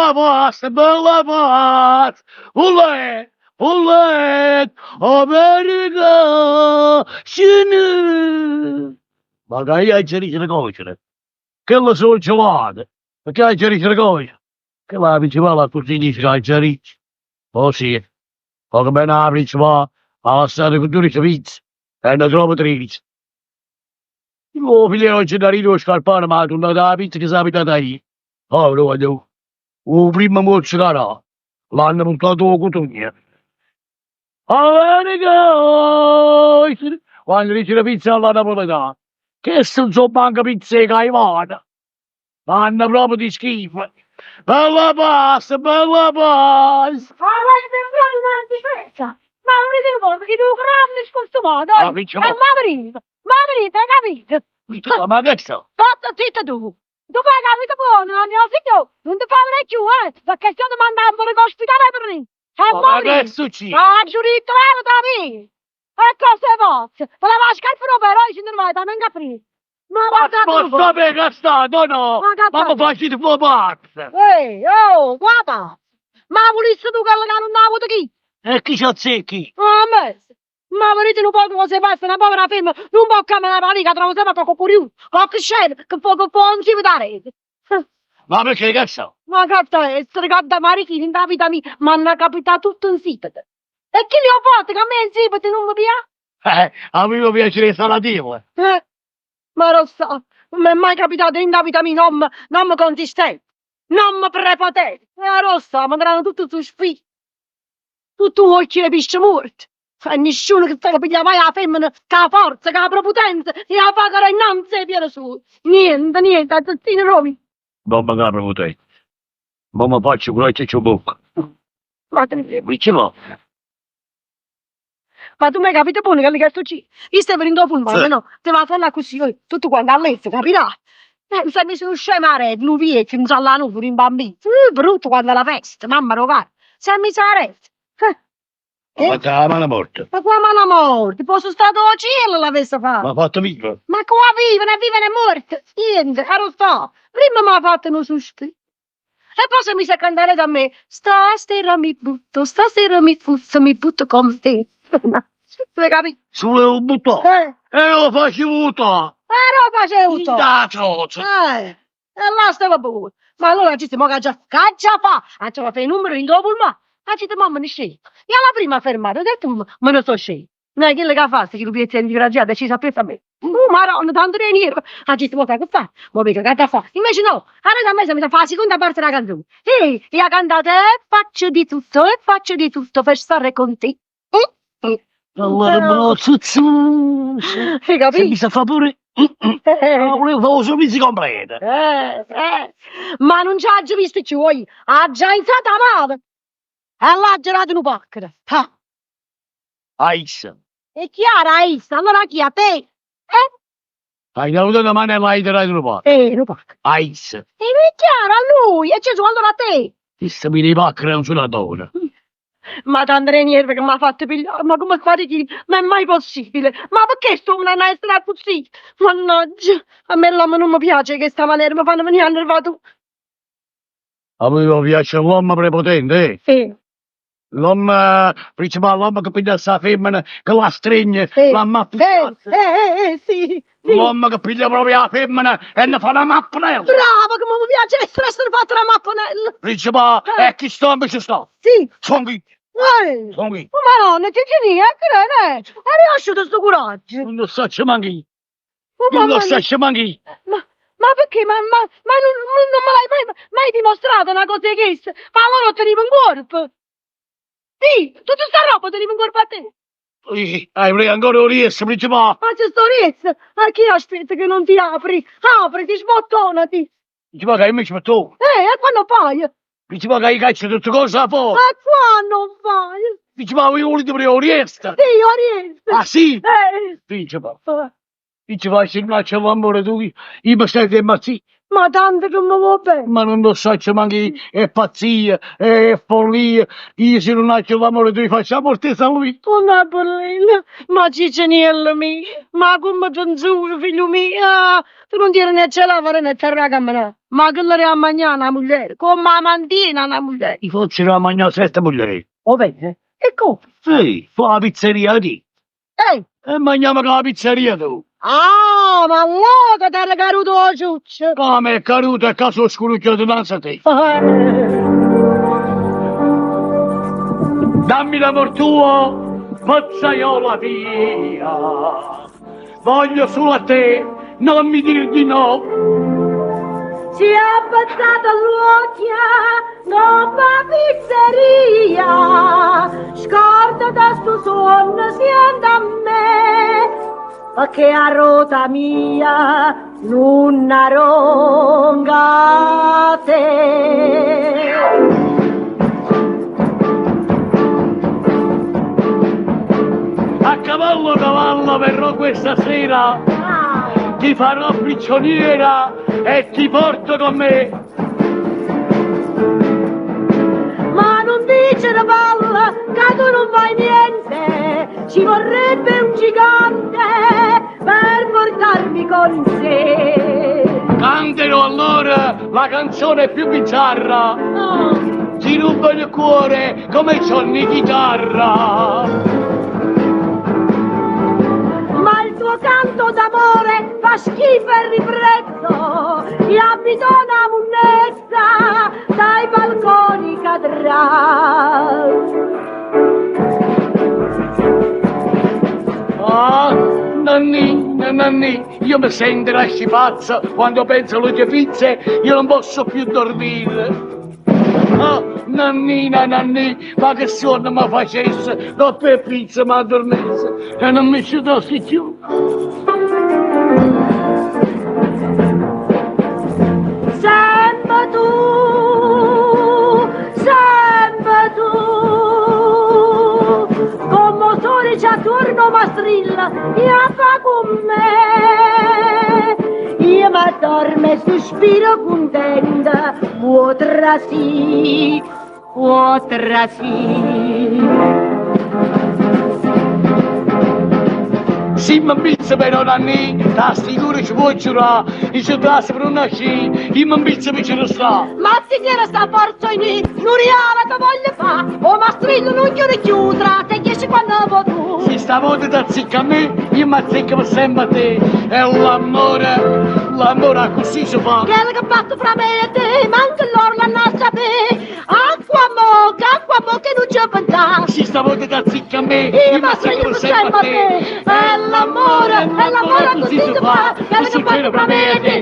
Bella pasta, bella pasta, Pullett, pullett, America, scinne. Ma ca io aggia dicere cocere, chelle so gelate, pecchè aggia dicere cocere? Chella 'a principale accussì dice ca aggia dicere. Oh sì, poco meno 'a principale m'ha lassato cu dudece pizze e ne trovo tridece. 'O figlio 'e don Gennarino 'o scarparo m'ha turnato 'a pizza che s'ha pigliata io. Povero guaglione, 'o primmo muorzo ca dà, l'hanno purtato 'o cutugno. Quanno diceno pizza alla napoletana, cheste nun so' manco pizze 'e Caivano, fanno proprio di schifo. Bella pasta, bella pasta! Ma vulite nu poco chillu grande scostumato, Ah, vince e mo. ma verite, ma verite, hai capito? Ma che so? Statte zitto tu! Tu fai capito buono, mio figlio, nun te fa vedè cchiù, eh, pecchè si no te mando a murì 'o spitale 'e Perini. E Ma mo che è succieso? Aggio ditto levate 'a via! E cosa 'e pazzo! Te leva 'a scarpa d' 'o pere, oggi non vai, te mengo a prì. Ma Ma guarda po' tu! sapè che sta, no no! Ma che Ma mi facite fa pazzo! Ehi, oh, qua pazzo! Ma vulisse tu chello ca nun ha avuto chi? E chi c'azzecchi? Ah, me! Ma vedite nu poco cosa passa, na povera femmena nun po' cammenà p' 'a via ca trova sempe cocche curiuso, cocche scemo che fa che fa 'ncima da rete. Ma pecchè che so? Ma che t'ha essere, che da marito dint' 'a vita mia m'hanna capità tutto insipidi. E chi li ho fatto che a me insipidi nun me piace? Eh, aveva piacere 'e salatiello. Eh, ma lo so, nun m'è mai capitato dint' 'a vita mia n'ommo, n'ommo consistente, n'ommo prepotente. E lo so, me danno tutto suspiro. Tutt' uocchie 'e pisce muorte. E nisciuno che se piglia mai 'a femmena cu 'a forza, cu 'a prepotenza e 'a fa cadè 'nnanze 'e piede suoje. Niente, niente, 'a zittina d' 'o mio. N'ommo cu 'a prepotenza. Mo me faccio curaggio e c' 'o bocco. Ma te. Dice mo. Ma tu m'hai capito buono chello che è succieso? Io stevo dint' 'o pullman, no? Stevo 'a folla accussì, tutte quante allerte, capirai? E s'è miso nu scemo aret, nu viecchio, 'nzallanuto, rimbambito. Brutto quanto la peste, mamma d' 'o Carmine. S'è miso aret. M'ha fatto 'a mala morte. Ma qua mala morte? Fosse stato 'o cielo l'avesse fatto. M'ha fatto vivo. Ma qua vivo, né vivo né muorto. Niente, arò sta? Primma m'ha fatto nu suspiro. E poi s'è miso a cantare aret a me, Stasera mi butto, stasera mi butto, mi butto con te. L'hai capito? Si vuleva buttà? Eh. E 'o facevo vuttà. Arò facevo vuttà? Dint' 'a cioccia. Eh. E là steva buono. Ma allora aggio ditto, mo ch'aggia ch'aggia fa? Aggia fa 'e nummere dint' 'o pulmà? Aggio ditto, mo me ne scengo. E alla prima fermata, ho detto, me ne so sceso. Neh, chillo che fa chillu piezzo 'e disgraziato è sciso appriesso a me. Uh Maronna, tanto d' 'e nierve! Aggio ditto, mo sai che fa? Mo veco ch'aggia fa. Invece no, aret a me s'è miso a fa 'a seconda parte d' 'a canzone. E ha cantato e faccio di tutto, e faccio di tutto per stare con te. Allora Hai capito? S'è miso a fa pure Vulevo fa 'o servizio completo. Ma nun ce aggio visto cchiù, oi. Aggio aizato 'a mano e l'aggio dato nu pacchero. Ah. A isso. È chiaro a isso, allora a chi? A te? Eh? Hai avuto na mano e l'hai dato nu pacchero. Eh, nu pacchero. A isso. E è chiaro, a lui! E Gesù, allora a te! Chisto mena 'e pacchere e nun se n'addona. Ma tanto d' 'e nierve che m'ha fatto piglià, ma comme fate chi? Ma è mai possibile? Ma pecché st'uommene hanna essere accussì? Mannaggia, a me l'ommo nun me piace 'e chesta manera, me fanno venì 'a nervatura. A me me piace l'ommo prepotente, eh? Sì. L'ommo principale, l'ommo che pigliasse 'a femmena, che la stregne, Sì. l'ammappucciasse. Eh, eh, eh, sì, sì. L'ommo che piglia proprio 'a femmena e ne fa na mappanella. Bravo, come mi piace essere essere fatta una mappanella. Principale, Eh. e chist'ommo ce sta. Sì. Songo io. Eh. Songo io. Oh, Madonna, che genio, eh, che è? È riuscito sto coraggio. Nun 'o saccio manco io. Oh, Nun mamma 'o mia. saccio manco io. Ma, ma perché? Ma, ma, ma nun, nun me l'hai mai, mai dimostrato una cosa 'e chesta? Ma allora 'o tenive 'ncuorpo? Sì, tutta sta roba 'o tenive 'ncuorpo a te? Hai preso ancora 'o riesto, principale? Ma ce sta 'o riesto? A chi aspetta che non ti apri? Apriti, sbottonati! Principale che io mi ci metto. Eh, e quanno fai? Principale che io caccio tutte cose 'a fora. E quanno fai? Principale io volite pure 'o riesto? Sì, 'o riesto! Ah sì? Eh! Principale. Principale si faccio l'amore tu, io mi sento 'e impazzì. Ma tanto che me vuò bene. Ma nun 'o saccio manco io, è pazzia, è follia, io si nun aggio l'amore tuoio faccio 'a morte 'e San Luigi. Onna bellina, ma Ciceniello mio, ma comme te 'nzure, figlio mio, ah, tu nun tiene né ce lavare né terra 'a cammenà, ma che le dai a mangià a na mugliera, comme 'a mantiene a na mugliera? I' faccio da mangià sette mugliere. 'O vero? E comme? Sì, fa 'a pizzeria di. Ehi! E mangiamo con la pizzeria tu. Ah, ma allora t'era caduto 'o ciuccio! Come è caduto e ca so scurucchiato innanzi a te. Dammi l'amor tuo, pazzaiola mia. Voglio solo a te, non mi dir di no. Si è abbazzato l'uocchio, 'ngopp' 'a pizzeria, scordate stu suonno, siente a me, pecché 'a rota mia nun 'a rongo a te. A cavallo cavallo verrò questa sera, ti farò prigioniera e ti porto con me. Ma nun dicere palla, ca tu nun fai niente, ci vorrebbe un gigante per portarmi con sé. Canterò allora la canzone più bizzarra. Oh. Ti rubo il cuore come Johnny Chitarra. Ma il tuo canto d'amore fa schifo e ribrezzo, e abito una munnezza dai balconi cadrà. Ah, Nannì, Nannì, io mi sento lasci pazzo quando penso alle tue pizze, io non posso più dormire. Ah, Nannina, Nannì, ma che sonno mi facesse, dopo le pizze mi addormesse e non mi ci dossi più. Sempe tu, sempe tu, comme 'o sorice attuorno 'o mastrillo, e a fa con me. Io m'addormo e suspiro cuntenta, vuò trasì, vuò trasì. Si mi 'mpizzo però Nannì, t'assicuro ci puoi giurà, io ci trassi per non nascì, io mi 'mpizzo per ci restà. Ma si tiene sta forza in me, nu rialo te voglio fa, 'o mastrillo nun chiude cchiù, trase e ghiesce quanno vuò tu. Si stavolta t'azzicca a me, io m'azzecco per sempre a te. E l'amore, l'amore accussì si fa. Chello che fatto fra me e te, manco loro l'hanno a sapè. Acqua 'mmocca, acqua 'mmocca e nun ce pensà. Si stavolta t'azzicca a me, io m'azzecco per sempre a te. E l'amore, e l'amore accussì si fa. Chello che fatto fra me e te.